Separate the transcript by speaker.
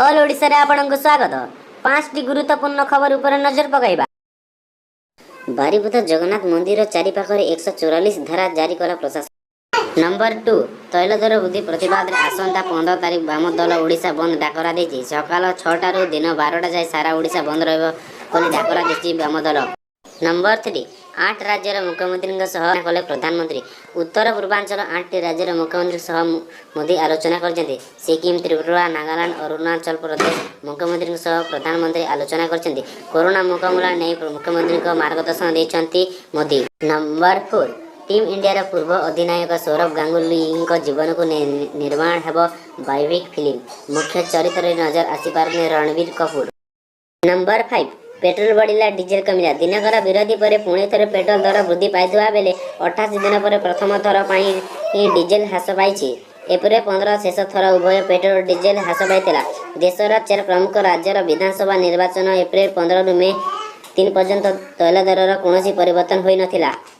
Speaker 1: All ଓଡ଼ିଶାରେ ଆପଣଙ୍କୁ ସ୍ୱାଗତ। ପାଞ୍ଚଟି ଗୁରୁତ୍ୱପୂର୍ଣ୍ଣ ଖବର ଉପରେ ନଜର ପକାଇବା। ବାରିପଦା ଜଗନ୍ନାଥ ମନ୍ଦିର ଚାରିପାଖରେ 144 ଧାରା ଜାରି କଲା ପ୍ରଶାସନ। ନମ୍ବର 2, ତୈଳ ଦର ବୃଦ୍ଧି ପ୍ରତିବାଦରେ ଆସନ୍ତା 15 ତାରିଖ ବାମ ଦଳ ଓଡ଼ିଶା ବନ୍ଦ ଡାକରା ଦେଇଛି। ସକାଳ 6ଟାରୁ ଦିନ 12ଟା ଯାଏ ସାରା ଓଡ଼ିଶା ବନ୍ଦ ରହିବ ବୋଲି ଡାକରା ଦେଇଛି ବାମ ଦଳ। ନମ୍ବର 3, ଆଠ ରାଜ୍ୟର ମୁଖ୍ୟମନ୍ତ୍ରୀଙ୍କ ସହ କଲେ ପ୍ରଧାନମନ୍ତ୍ରୀ। ଉତ୍ତର ପୂର୍ବାଞ୍ଚଳ ଆଠଟି ରାଜ୍ୟର ମୁଖ୍ୟମନ୍ତ୍ରୀଙ୍କ ସହ ମୋଦି ଆଲୋଚନା କରିଛନ୍ତି। ସିକିମ୍, ତ୍ରିପୁରା, ନାଗାଲାଣ୍ଡ, ଅରୁଣାଚଳ ପ୍ରଦେଶ ମୁଖ୍ୟମନ୍ତ୍ରୀଙ୍କ ସହ ପ୍ରଧାନମନ୍ତ୍ରୀ ଆଲୋଚନା କରିଛନ୍ତି। କରୋନା ମୁକାବିଲା ନେଇ ମୁଖ୍ୟମନ୍ତ୍ରୀଙ୍କ ମାର୍ଗଦର୍ଶନ ଦେଇଛନ୍ତି ମୋଦି। ନମ୍ବର 4, ଟିମ୍ ଇଣ୍ଡିଆର ପୂର୍ବ ଅଧିନାୟକ ସୌରଭ ଗାଙ୍ଗୁଲିଙ୍କ ଜୀବନକୁ ନେଇ ନିର୍ମାଣ ହେବ ବାୟୋପିକ୍ ଫିଲ୍ମ। ମୁଖ୍ୟ ଚରିତ୍ରରେ ନଜର ଆସିପାରନ୍ତି ରଣବୀର କପୁର। ନମ୍ବର 5, ପେଟ୍ରୋଲ ବଢ଼ିଲା, ଡିଜେଲ କମିଲା। ଦିନକର ବିରତି ପରେ ପୁଣି ଥରେ ପେଟ୍ରୋଲ ଦର ବୃଦ୍ଧି ପାଇଥିବା ବେଳେ 88 ଦିନ ପରେ ପ୍ରଥମ ଥର ପାଇଁ ଡିଜେଲ ହ୍ରାସ ପାଇଛି। ଏପ୍ରିଲ 15 ଶେଷ ଥର ଉଭୟ ପେଟ୍ରୋଲ ଓ ଡିଜେଲ ହ୍ରାସ ପାଇଥିଲା। ଦେଶର ଚାରି ପ୍ରମୁଖ ରାଜ୍ୟର ବିଧାନସଭା ନିର୍ବାଚନ ଏପ୍ରିଲ 15ରୁ ମେ 3 ପର୍ଯ୍ୟନ୍ତ ତୈଳ ଦରର କୌଣସି ପରିବର୍ତ୍ତନ ହୋଇନଥିଲା।